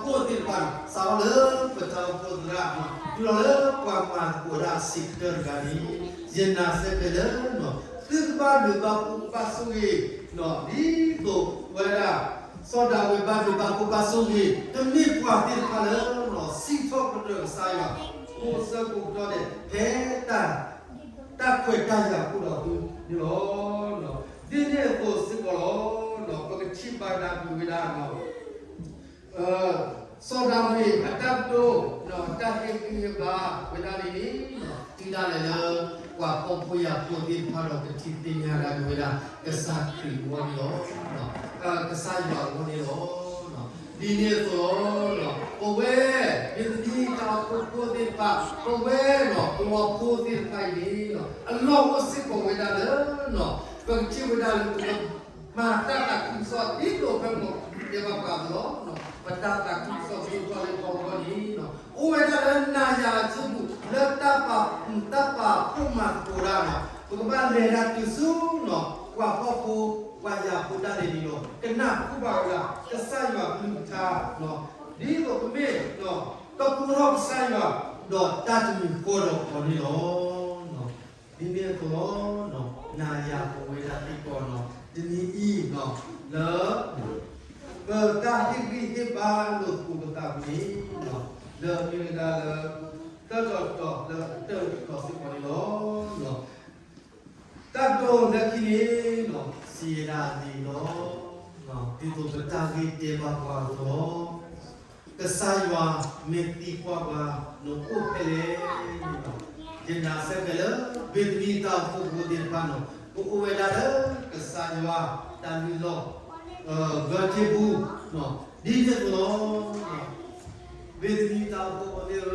ဖှိၣ်သ့ၣ်တဖၣ်နီၤ စးထီၣ်လၢပတၢ်အိၣ်ဖှိၣ်သရၣ်နီၤ တုၤလီၤလၢပှၤမၤသကိးဒၣ်အဆံးကတၢၢ်တဂၤန့ၣ် ယနာ်စ့ၢ်ကီးလၢ သုကဘၣ်မုာ်ဘၣ်ဖှိၣ်ဘၣ်ဆိၣ်ဂ့ၤနီၤ ဒ်သိးဝဲဒၣ် စီၤဒၤဝံးဘၣ်မုာ်ဘၣ်ဖှိၣ်ဘၣ်ဆိၣ်ဂ့ၤ တမ့ၢ်ပှၤသ့ၣ်တဖၣ်လၢ စံးထီၣ်ပတြၢၤကစၢ်ယွၤ ကိးဆၢကိးကတီၢ်ဒဲး ဖဲတၢ် တၢ်ခွဲးတၢ်ယာ်အဃိဒီးအဃိန့ၣ်လီၤ. ဒ်န့ၣ်အသိးစ့ၢ်ကီးလီၤ. ပကထံၣ်ဘၣ်ဒၣ်ကွံာ်ဝဲဒၣ် စီၤဒၤဝံးအတၢ်ကတိၤ တၢ်ဟ့ၣ်ဂံၢ်ဟ့ၣ်ဘါဝဲဒၣ်န့ၣ် တုၤဒၣ်လဲာ်လၢ ပှၤဖှီၣ်ဖိယာ်ဖိသ့ၣ်တဖၣ်ဒီး ကထံၣ်သ့ၣ်ညါဒၣ်က့ၤဝဲဒၣ် ကစၢ်ခရံာ်အဂီၢ်န့ၣ်လီၤ. ကစၢ်ယွၤအဂီၢ်န့ၣ်လီၤ. ဒ်န့ၣ်အသိး ပဝဲ မ့ၢ်တနံၤတၢ်အိၣ်ဖှိၣ်ဖိသ့ၣ်တဖၣ် ပဝဲ ပဝဲဖိသ့ၣ်တဖၣ်အံၤန့ၣ် အလီၢ်အိၣ်စ့ၢ်ကီးဝဲဒၣ်လၢ ပကထံၣ်ဝဲဒၣ်လၢ မၤတၢ်သးခုကစီၣ်ဒ်သိးဖဲမ့ၢ် ယဲဘၣ်ပှၤအသိးလီၤ. ပတၢ်သးခုကစီၣ်ဆိကတီၢ်လၢပဂီၢ်န့ၣ် အိၣ်ဝဲဒၣ်လၢနၤယၤအစုပူၤ လၢတၢ်ပာ်, တၢ်ပာ်ဖှိၣ်မၤသကိးတၢ်န့ၣ် ပကဘၣ်လဲၤဒၣ်တုၤဆူန့ၣ် ပှၤဖှီၣ်ဖိပှၤယာ်ဖိဒၣ်လဲာ်န့ၣ်လီၤ. ကနၢ်ဟူဘၣ်ဝဲဒၣ် ကစၢ်ယွၤကလုၢ်ကထါ ဒ်သိးပမ့ၢ် ကကိးထီၣ်ကစၢ်ယွၤ ဒီးတၢ်တမံၤဃီဒီးအီၤန့ၣ်လီၤ. ဒ်န့ၣ်အသိးလီၤ. နၤယၤပဝဲဒၣ်သ့ၣ်ကီးန့ၣ် တနံၤအံၤ လၢ ပတၢ်ဟ့ၣ်ဂံၢ်ဟ့ၣ်ဘါလိာ်သကိးပသးပူၤန့ၣ် လၢအမ့ၢ်ဝဲဒၣ်လၢ သၢတီၤတီၤလၢအတၢၢ်တီၤစ့ၢ်ကီးန့ၣ်လီၤ. တၢ်ဒိလၢခံန့ၣ် စံးဝဲဒၣ်ဒ်အံၤလီၤ. ဒ်သိးပတၢ်ဂ့ၢ်တဲဘၣ်ပှၤအသိး ကစၢ်ယွၤမ့ၢ်သံကွၢ်ပှၤ နအိၣ်ဖဲလဲၣ်န့ၣ်လီၤ. ယနာ်စ့ၢ်ကီးလၢ ဘ့ၤသနံတၢ်အိၣ်ဖှိၣ်ဖိသ့ၣ်တဖၣ်န့ၣ် ကအိၣ်ဝဲဒၣ်လၢကစၢ်ယွၤတၢ်လုၢ်လီၢ် ဂၢၢ်ထံပူၤ ဒ်န့ၣ်အသိးလီၤ. ဘ့ၤသနံတၢ်အိၣ်ဖှိၣ်ဖိသ့ၣ်ဧ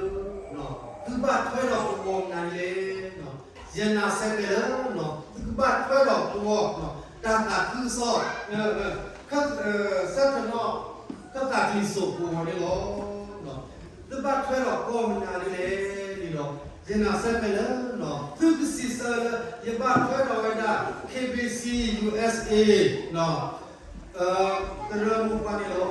ၢ, သုဘၣ်ထွဲဒီးပဂီၤမနုၤလဲၣ်. ယနာ်စ့ၢ်ကီးလၢ သုကဘၣ်ထွဲဒီးပဂီၤ တၢ်သးခုကစီၣ် ဆၢထၢၣ်နီၣ် ခၢၣ်သးကလံၤစိးပဂီၤန့ၣ်လီၤ. သုဘၣ်ထွဲဒီးပဂီၤမနုၤလဲၣ်န့ၣ်ဒီး ယနာ်စ့ၢ်ကီးလၢ သုကစံးဆၢလၢ ယဘၣ်ထွဲဒီးဝဲဒၣ် ခ့ဘ့ၣ်စံ ယူၢ်အ့ၣ်အ့ ကရၢမိၢ်ပှၢ်န့ၣ်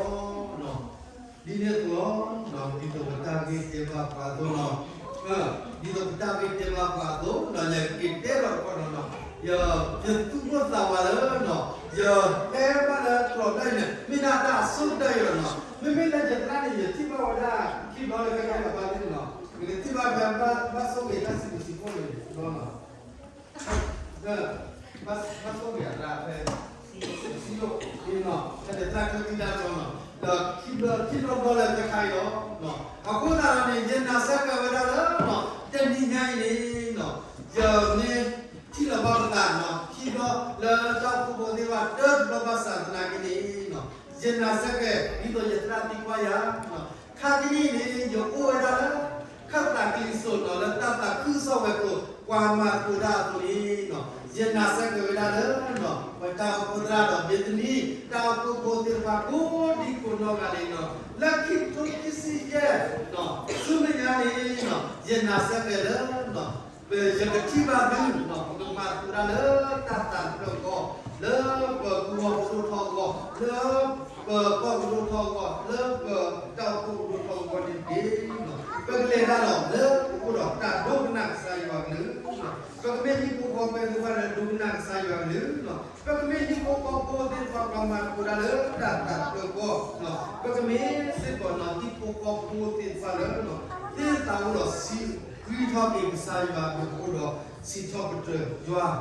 လီၤ. ဒ်န့ၣ်အသိးလီၤ. ဒ်သိးပတၢ်ဂ့ၢ်တဲဘၣ်ပှၤအသိးလီၤ. ဒ်သိးပတၢ်ဂ့ၢ်တဲဘၣ်ပှၤအသိး ယက့ၤတဲထီၣ်တခီန့ၣ်လီၤ. ယ, ယသူၣ်အိၣ်သးဝးလၢ ယဟဲဘၣ်လၢကျိာ်တၢ်အံၤန့ၣ် မ့ၢ်ဒၣ်တၢ်အဆိကတၢၢ်အံၤလီၤနီၤ. မ့မ့ၢ်လၢယသရၣ်န့ၣ် ယထံၣ်ဘၣ်ဝဲဒၣ်ခံဘျီလၢကဲကဲဘၣ်ဘၣ်သ့ၣ်နီၤ. ယကထံၣ်ဘၣ်ဖဲဘၣ်ဆိၣ်ဂ့ၤတၢ်စံးဘျုးစံးဖှိၣ်န့ၣ်နီၤ. ဘၣ်ဆိၣ်ဂ့ၤအသရၣ်ဖဲ စံၣ်ဒိၣ်အံၤနီၤ ဖဲတသရၣ်ချၢသံတၢ်တဘျီနီၤ ဒီးခံဘျီခံဘျီဘျီလၢခဲခါအံၤလီၤ. အဃိသတးဒီးန့ၣ် ယနာ်စ့ၢ်ကီးဝဲဒၣ်လၢ တနံၤညါအံၤန့ၣ်နီၤ ယမ့ၢ်ထံၣ်လီၤဘၣ်ပသးနီၤ ခံဘျီလၢတၢ်အိၣ်ဖှိၣ်ဖိသ့ၣ်တဖၣ်တၢတဘျီဘၣ်ဆၣ်သနာ်က့န့ၣ်နီၤ ယနာ်စ့ၢ်ကီး ဒ်သိးယသရၣ်သံကွၢ်ယၤ ခါကနံၣ်အံၤန့ၣ် ယအိၣ်ဝဲဒၣ်လၢ ခၢၣ်သးကလံၤစိးနီၤ လၢတၢ်သးခုကစီၣ်ဝဲၤကျိၤ ပှၤမၤသကိးတၢ်အသိးန့ၣ်နီၤ ယနာ်စ့ၢ်ကီးဝဲဒၣ်လၢ ပတၢ်အိၣ်ဖှိၣ်သရၣ်ဒီး ဘ့ၤသနံ တၢ်အိၣ်ဖှိၣ်ဖိသ့ၣ်တဖၣ်ကိးဒံကိးနီၢ်ဂၤဒဲးနီၤ လၢခံကထိခံဆံယဲၢ် ဆူမဲာ်ညါန့ၣ်နီၤ ယနာ်စ့ၢ်ကီးလၢ ယကထံၣ်ဘၣ်သုနီၤ ပကမၤသကိးတၢ်လၢတၢ်သးတဖျၢၣ်ဃီ လၢပကဝီၤကဒိၣ်ထီၣ်အဂီၢ် လၢပကီၢ်ကဒိၣ်ထီၣ်အဂီၢ် လၢပတၢ်အိၣ်ဖှိၣ်ကဒိၣ်ထီၣ်အဂီၢ်န့ၣ်တက့ၢ်. ပကလဲၤတၢ်လီၤ လၢပအိၣ်ဒီးတၢ်ဒိကနၣ်ကစၢ်ယွၤအကလုၢ် ပကမ့ၢ်ဟံၣ်ဖိဃီဖိသ့ၣ်တဖၣ်လၢဒိကနၣ်ကစၢ်ယွၤအကလုၢ် ပကမ့ၢ်ဟံၣ်ဖိဃီဖိသ့ၣ်တဖၣ် ပှၤမၤသကိးတၢ်လၢတၢ်သးတဖျၢၣ်ဃီ ပကမ့ၢ်စ့ၢ်ကီးနီၤ ဟံၣ်ဖိဃီဖိသ့ၣ်တဖၣ်လၢ သ့ၣ်သးအိၣ်ဒီးစံးဂံၢ်ထီၣ်က့ၤကစၢ်ယွၤအဘျုးအဖှိၣ်ဒီး စံးထီၣ်ပတြၢၤယွၤ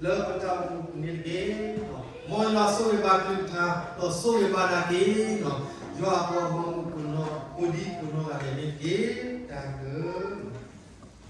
လၢပတၢ်အိၣ်မူပူၤန့ၣ်တက့ၢ်. မ်ယွၤဆိၣ်ဂ့ၤဘၣ်ကလုၢ်ကထါ ဒီးဆိၣ်ဂ့ၤဘၣ်ဒၣ်က့ၤ ယွၤအပှၤဂီၢ်မုၢ်ကိးနီၢ် ကိးဒံကိးနီၢ်ဂၤဒဲးန့ၣ်တက့ၢ်. တၢ်ဘျုး